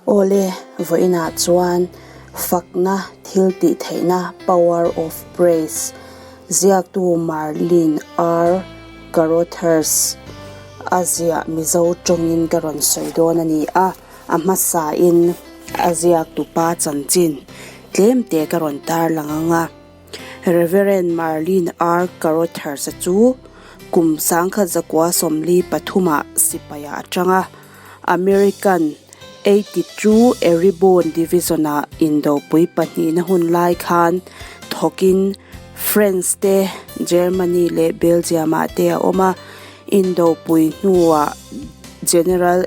Awle, vawiinah chuan fakna thil tih theihna, power of praise, ziaktu Marlene R. Carruthers a ziah Mizo tawngin ka rawn sawi dawn a ni a, a hmasain a ziaktupa chanchin tlemte ka rawn tarlang ang a. Reverend Marlene R. Carruthers-a chu kum 1943 sipaiah a tang a, American 82 Airborne Division-ah indopui pahnihna hun lai khan thawkin France te, Germany leh Belgium-ah te a awm a, indopui hnuah General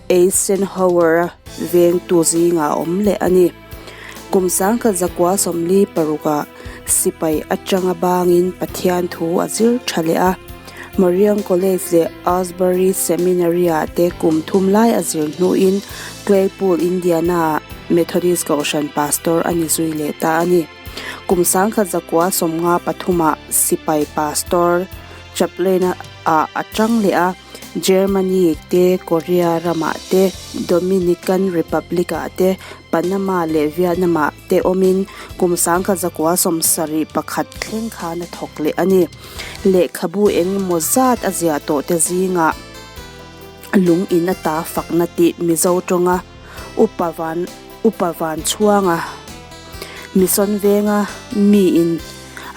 Eisenhower-a vengtu zingah a awm leh a ni. Kum 1946-ah sipai atanga bangin Pathian thu a zir tha leh a. Marion College leh Asbury Seminary-ah te kum thum lai a zir hnuin Claypool, Indiana-ah Methodist Kohhran Pastor a ni zui leh ta a ni. Kum 1993-ah sipai pastor chaplain-ah a tang leh a. Germany te, Korea ramah te, Dominican Republic-ah te, Panama leh Vietnam-ah te awmin kum 1971 thleng khan a thawk leh a ni. Lehkhabu eng emaw zat a ziah tawh te zingah lung in ata fakna tih Mizo tawnga upa van upa van chhuanga Mission venga mi in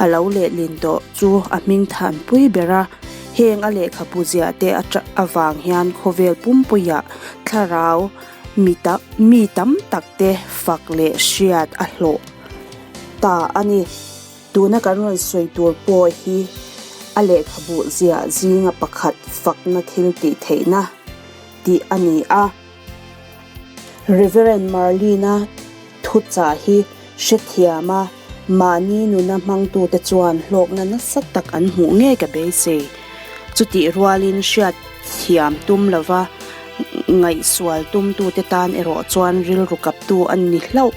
a lo lehlin tawh chu a hming than pui ber a, heng a lehkhabu ziah te avang hian khawvel pumpuiah thlarau mi tam mi tam tak te fak leh hriat a hlawh ta a ni. Tuna kan rawn sawi tur pawh hi a lehkhabu ziah zinga pakhat fakna thil tih theihna tih a ni a. Reverend Marlene-a thuchah hi hrethiam a, mahni nuna hmangtute chuan hlawkna nasa tak an hmuh ngei ka beisei. Chutih rualin hriat thiam tum lova ngaihsual tumtute tan erawh chuan rilru kaptu a ni hlauh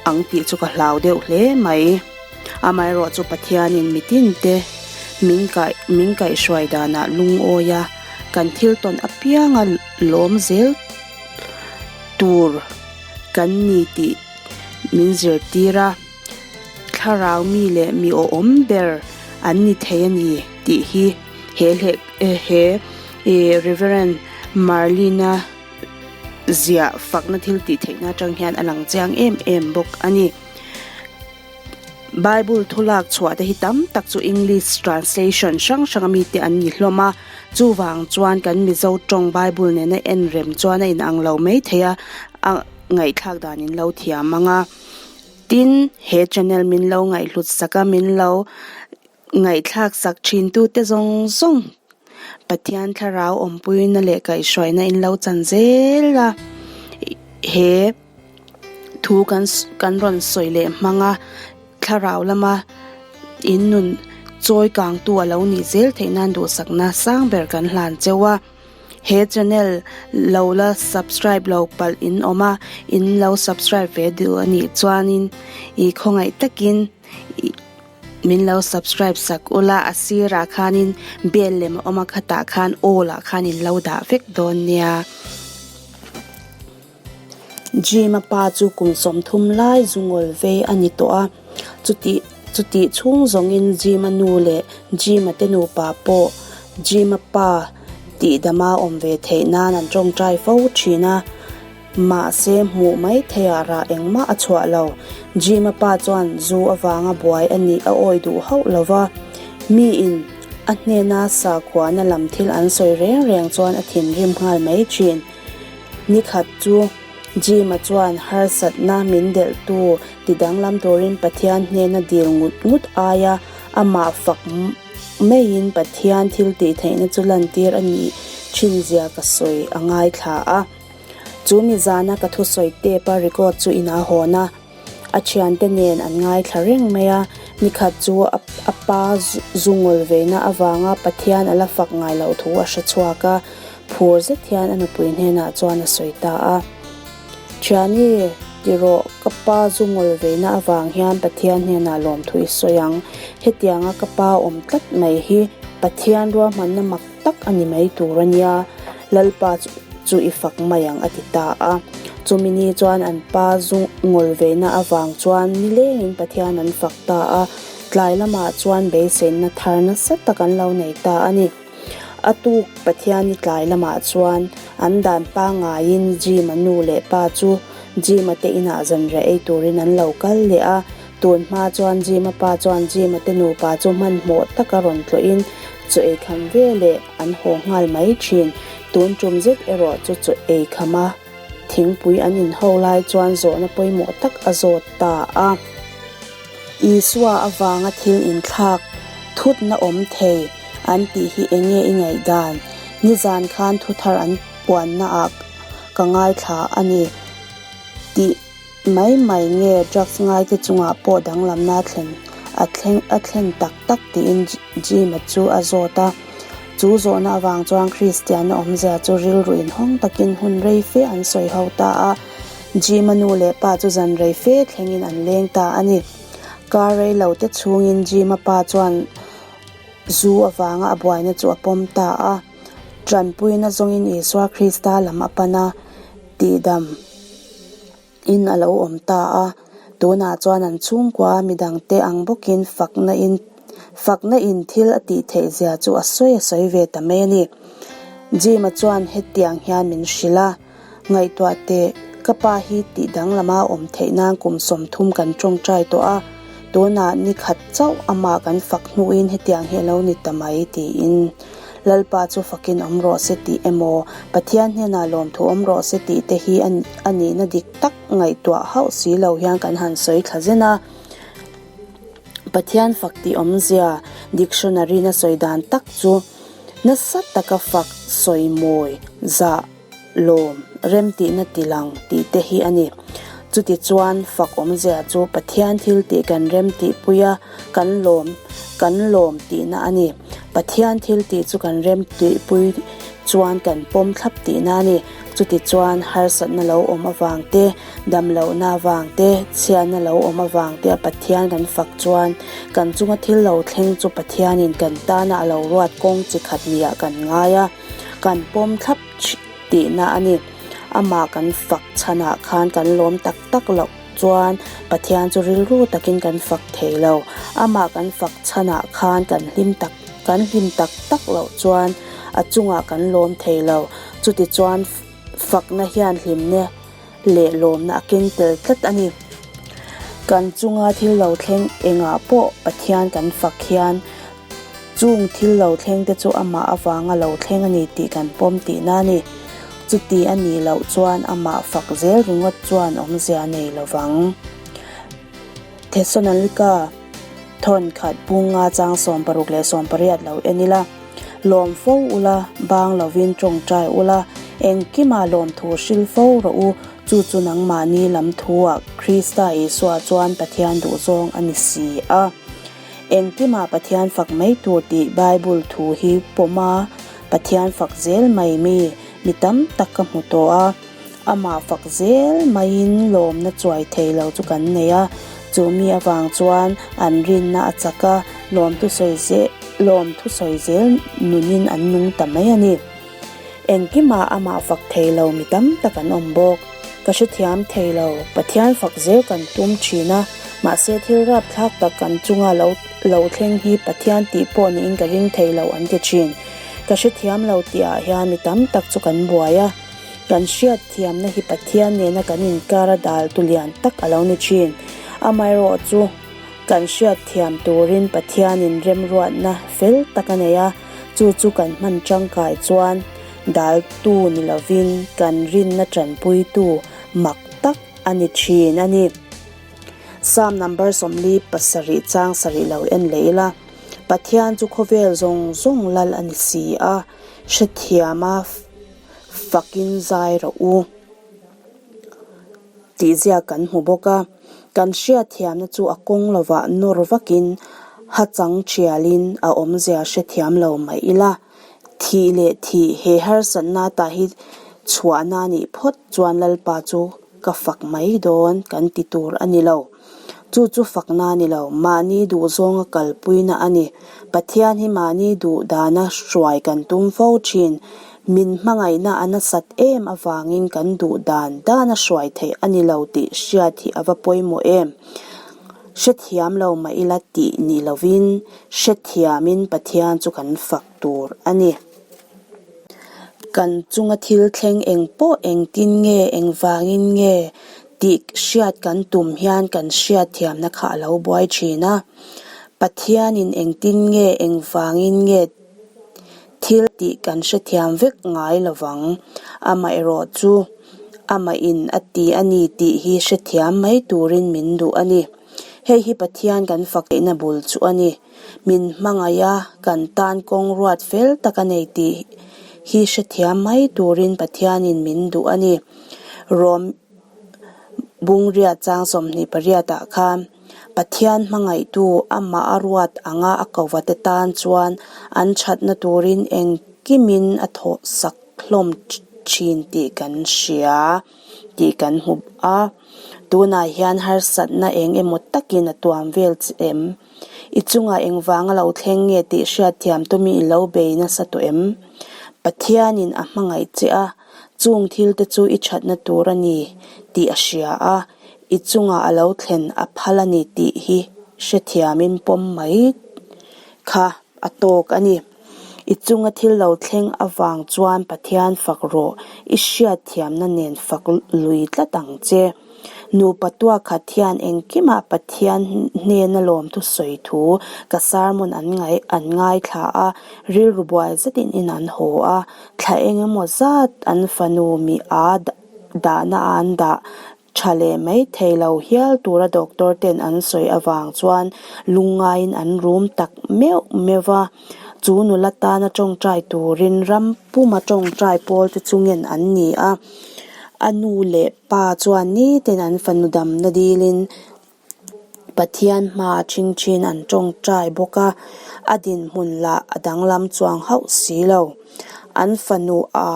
ang tih chu ka hlau deuh hle mai. Amaherawh chu Pathianin mitinte min kaih min kaihhruai danah lungawi a, kan thil tawn apianga lawm zel tur kan ni tih min zirtir a, thlarau mi leh mi awhawm ber an ni thei a ni tih hi he hleh he Reverend Marlene-a ziah fakna thil tih theihna atang hian a lang chiang em em bawk a ni. Bible thu lak chhuah te hi tam tak chu English translation hrang hrang ami te an ni hlawm a, chuvang chuan kan Mizo tawng Bible nena en rem chuan a inang lo mai thei a, a ngaihthlak dan in lo thiam ang a. Tin, he channel min lo ngaihhlut sak a, min lo ngaihthlak sak thin tu te zawng zawng Pathian thlarau awmpuina leh kaihhruaina in lo chan zel a, he. Thu kan kan rawn sawi leh hmang a, thlarau lama in nun chawi kangtu a lo nih zel theih nan duhsakna sang ber kan hlan cheu a. He channel lo la subscribe lo palh in awm a, in lo subscribe ve duh a nih chuanin i khawngaih takin ih min lo subscribe sak ula, a sirah khanin bell lem a awm a, khatah khan all ah khan in lo dah vek dawn nia. Jim-a pa chu kum 30 lai zungawl vei a ni tawh a, chutih chutih chhung zawngin Jim-a nu leh Jim-a te nupa pawh Jim-a pa tihdama awm ve theih nan an tawngtai fo thin a, mahse hmuh mai theiah rah engmah a chhuah lo. Jim-a pa chuan zu avanga buai a nih a awi duh hauh lo va, miin a hnena sakhuana lam thil an sawi reng reng chuan a thinrim nghal mai thin. Nikhat chu Jim-a chuan harsatna min delhtu ti danglam turin Pathian hnena dil ngut ngut aia amah fak maiin Pathian thil tih theihna chu lantir a nih thin zia ka sawi a ngaithla a. Chu mi zana ka thusawi tape a record chu ina hawn a, a thiante nen an ngaithla reng mai a. Nikhat chu a pa zungawl veina avanga Pathian a la fak ngai loh thu a hre chhuak a. Phur zet hian a nupui hnenah chuan a sawi ta a, Thiani, ti rawh, ka pa zu ngawl veina avang hian Pathian hnenah lawmthu i sawi ang. Hetianga ka pa awm tlat mai hi Pathian ruahmanna mak tak a ni mai tur a nia, Lalpa chu i fak mai ang a ti ta a. Chumi ni chuan an pa zu ngawl veina avang chuan nilengin Pathian an fak ta a, tlai lamah chuan beiseinna thar nasa tak an lo nei ta a ni. A tuk Pathianni tlai lamah chuan an dan pangaiin Jim-a nu leh pa chu Jim-a te inah zanriah ei turin an lo kal leh a, tun hma chuan Jim-a pa chuan Jim-a te nupa chu hmanhmawh taka rawn tlawhin chaw ei kham veleh an haw nghal mai thin. Tun tum zet erawh chu chaw ei kham a thingpui an inho lai chuan zawhna pawimawh tak a zawt ta a. Isua avanga thil inthlak thutna awm thei an tih hi eng nge i ngaihdan? Nizan khan thuthar an puanna ah ka ngaithla a ni tih mai mai nge drugs ngaite chungah pawh danglamna thlen a thleng a thlen tak tak tiin Jim-a chu a zawt a. Chu zawhna avang chuan Kristianna awmzia chu rilru inhawng takin hun rei fe an sawi ho ta a. Jim-a nu leh pa chu zan rei fe thlengin an leng ta a ni. Kar rei lo te chhungin Jim-a pa chuan zu avanga a buaina chu a pawm ta a. Tanpuina zawngin Isua Krista lam a pan a, tihdam in a lo awm ta a. Tunah chuan an chhungkua midangte ang bawkin fakna in fakna in thil a tih theih zia chu a sawi a sawi ve ta mai a ni. Jim-a chuan hetiang hian min hrilh a. Ngaihtuah teh, ka pa hi tih danglama awm theih nan kum 30 kan tawngtai tawh a, tunah ni khat chauh amah kan fak hnuin hetiang hi a lo ni ta mai tiin Lalpa chu fakin awm rawh se tih emaw, Pathian hnenah lawmthu awm rawh se tih te hi a nihna dik tak ngaihtuah hauh si lo hian kan han sawi thla zen a. Pathian fak tih awmzia dictionary-na sawi dan tak chu nasa taka fak sawi mawi zah lawm remtihna tilang tih te hi a ni. Chutichuan fak awmzia chu Pathian thil tih kan remtihpui a, kan lawm kan lawm tihna a ni. Pathian thil tih chu kan remtihpui chuan kan pawm thlap tihna a ni. Chutichuan harsatna lo awm avang te, damlohna avang te, chhiatna lo awm avang te a Pathian kan fak chuan kan chunga thil lo thleng chu Pathianin kan tana a lo ruat kawng chi khat niah kan ngai a. Kan pawm thlap tihna a ni. Amah kan fak chhanah khan kan lawm tak tak loh chuan Pathian chu rilru takin kan fak thei lo. Amah kan fak chhanah khan kan hlim tak kan hlim tak tak loh chuan a chungah kan lawm thei lo. Chutichuan fakna hian hlimna leh lawmna a keng tel tlat a ni. Kan chunga thil lo thleng engah pawh Pathian kan fak hian Chung thil lo thleng te chu amah avanga lo thleng a ni tih kan pawm tihna a ni. Chuti a nih loh chuan amah fak zel ringawt chuan awmzia a nei lo vang. Thessalonike thawn khat bunga chang 60 leh 80 lo en ila, Lawm fo ula, bang lovin tawngtai ula, engkimah lawmthu hril fo rawh u, chu chu nangmahni lam thuah Krista Isua chuan Pathian duhzawng a ni si a. Engkimah Pathian fak mai tur tih Bible thu hi pawm a, Pathian fak zel mai mi, mi tam tak ka hmu tawh a. Amah fak zel maiin lawmna chuai thei lo chu kan nei a, chu mi avang chuan an rinna a chak a, lawmthu sawi zel lawmthu sawi zel nunin an nung ta mai a ni. Engkimah amah fak thei lo mi tam tak an awm bawk. Ka hrethiam thei lo, Pathian fak zel kan tum thin a, mahse thil rapthlak tak kan chunga lo lo thleng hi Pathian tih pawh niin ka ring thei lo an ti thin. Ka hrethiam lo tih ah hian mi tam tak chu kan buai a, kan hriatthiamna hi Pathian nena kan inkar a dal tu lian tak a lo ni thin. Amaherawhchu. Kan hriatthiam turin Pathianin remruatna fel tak a nei a, chu chu kan hman tangkai chuan daltu ni lovin kan rinna tanpuitu mak tak a ni thin a ni. Psalm number 47 chang sarih lo en leh ila, Pathian chu khawvel zawng zawng lal a ni si a, hrethiama fakin zai rawh u. Tih ziak kan hmu bawk a, kan hriatthiamna chu a kawng lovah nawr vakin ha chang thialin a awmzia hrethiam lo mai ila, thih leh thih he harsatna tah hi chhuahna nih phawt chuan Lalpa chu ka fak mai dawn kan ti tur a ni lo. Chu chu fakna a ni lo, mahni duhzawnga kalpuina a ni. Pathian hi mahni duh dana hruai kan tum fo thin. Min hmangaihna a nasat em avangin kan duh dan dan a hruai theih a ni lo tih hriat hi a va pawimawh em? Hrethiam lo mah ila tih ni lovin hrethiamin Pathian chu kan fak tur a ni. Kan chunga thil thleng eng pawh engtin nge engvangin nge tih hriat kan tum hian kan hriatthiamna kha a lo buai thin a. Pathianin engtin nge engvangin nge thil tih kan hrethiam vek ngai lovang. Amaherawh chu amahin a ti a ni tih hi hrethiam mai turin min duh a ni. Hei hi Pathian kan fak theihna bul chu a ni. Min hmangaih a, kan tan kawng ruat fel tak a nei tih hi hrethiam mai turin Pathianin min duh a ni. Rom Bungriat chang 28 ah khan Pathian hmangaihtu amah a ruat anga a kova te tan chuan an thatna turin engkimin a thawh sak hlawm thin tih kan hria tih kan hmu a. Tunah hian harsatna eng emaw takin a tuam vel che em? I chungah engvanga lo thleng nge tih hriatthiam tumin i lo bei nasa tawh em? Pathianin a hmangaih che a, chung thil te chu i thatna tur a ni tih a hria a, i chungah a lo thlen a phal a ni tih hi hrethiamin pawm mai kha a tawk a ni. I chunga thil lo thleng avang chuan Pathian fak rawh, i hriatthiamna nen fak lui tlat ang che. Nupa tuak khat hian engkimah Pathian hnena lawmthu sawi thu ka sermon an ngai an ngaithla a, rilru buai zetin in an haw a, thla eng emaw zat an fanu mi a dahna an dah Tha leh mai thei lo hial tura doctor ten an sawi avang chuan lungngaiin an rum tak meuh meuh va, chu nula tana tawngtai turin ram puma tawngtai pawl te chungin an ni a. A nu leh pa chuan nitin an fanu damna dilin Pathian hmaah chingchin an tawngtai bawk a, a dinhmun lah a danglam chuang hauh si lo. An fanu a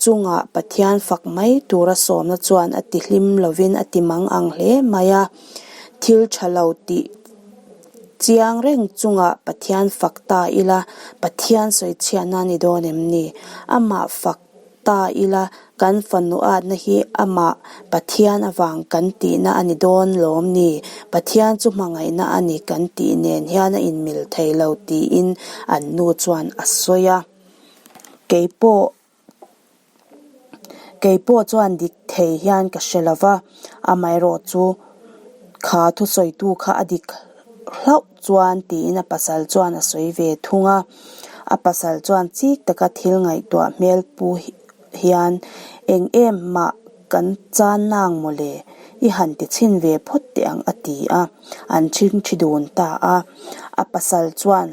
chungah Pathian fak mai tura sawmna chuan a ti hlim lovin a ti mang ang hle mai a. Thil tha lo tih chiang reng chungah Pathian fak ta ila Pathian sawichhiatna a ni dawn em ni? Amah fak ta ila kan fanu atna hi amah Pathian avang kan tihna a ni dawn lawm ni? Pathian chu hmangaihna a ni kan tih nen hian a inmil thei lo tiin an nu chuan a sawi a. Keipawh keipawh chuan dik thei hian ka hre lo va, amaherawh chu kha thusawitu kha a dik hlauh chuan tiin a pasal chuan a sawi ve thung a. A pasal chuan chik taka thil ngaihtuah hmel pu hian eng em mah kan chan nang mawle i han ti chhin ve phawt teh ang a ti a, an chhingchhi dun ta a. A pasal chuan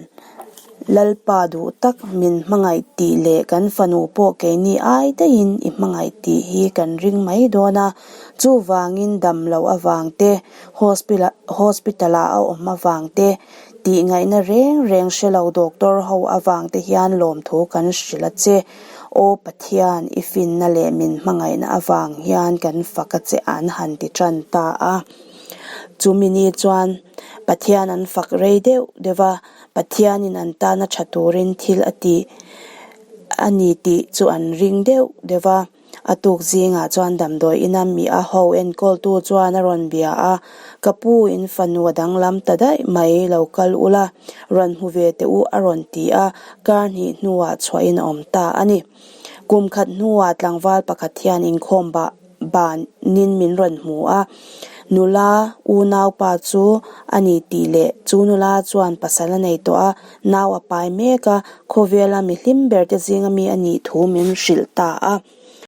Lalpa duh tak min hmangaih tih leh kan fanu pawh keini ai daihin i hmangaih tih hi kan ring mai dawn a, chuvangin dam loh avang te, hospital ah a awm avang te, tih ngaihna reng reng hre lo doctor ho avang te hian lawmthu kan hrilh a che. Aw Pathian, i finna leh min hmangaihna avang hian kan fak a che an han ti tan ta a. Chumi ni chuan Pathian an fak rei deuh deuh va, Pathianin an tana tha turin thil a ti a ni tih chu an ring deuh deuh va. A tuk zingah chuan damdawi ina mi a ho enkawltu chuan a rawn bia a, Ka pu, in fanu a danglam ta daih mai, lo kal ula, rawn hmu ve teh u a rawn ti a, kar hnih hnuah chhuahin a awm ta a ni. Kum khat hnuah tlangval pakhat hian inkhawm bah banin min rawn hmu a, nula unaupa chu a ni tih leh chu nula chuan pasal a nei tawh a, nau a pai mek a, khawvela mi hlim ber te zinga mi a nih thu min hrilh ta a.